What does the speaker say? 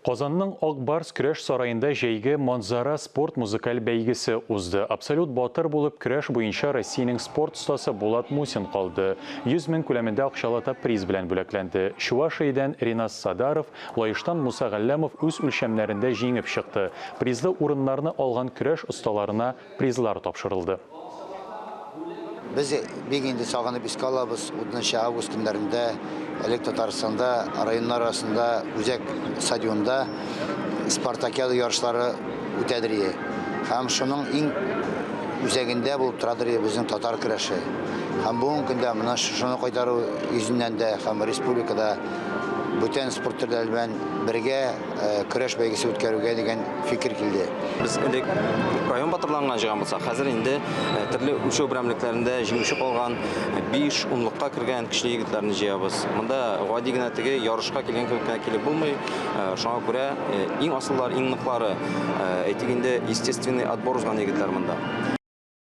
Казанның Ак Барс көрәш сараенда җәйге Манзара спорт музыкаль бәйгесе узды. Абсолют батыр булып көрәш буенча Россиянең спорт остасы Булат Мусин калды. 100 мең күләмендә акчалата приз белән бүләкләнде. Чувашиядән Ринас Садаров, Лаештан Муса Галләмов үз үлчәмнәрендә җиңеп чыкты. Призлы урыннарны алган көрәш осталарына призлар тапшырылды. Без бик инде сагынып искә алабыз, 30 август көннәрендә элек Татарстанда районнар арасында үзәк стадионда спартакиада ярышлары үтәдер иде. Һәм шуның иң үзәгендә булып торадыр иде безнең татар көрәше. Һәм бүгенге көндә менә шуны кайтару йөзеннән дә һәм республикада бүтән спорт төрләре белән бергә көрәш бәйгесе үткәрүгә дигән фикер килде. Без элек район батырларын гына җыйган булсак, хәзер инде төрле үлчәү берәмлекләрендә җиңүче калган 5 унлыкка кергән көчле егетләрне җыябыз. Монда гади генә теге ярышка килгән кебек кенә килеп булмый. Шуңа күрә иң асыллар, иң ныклары, әйтик инде, естественный отбор узган егетләр монда.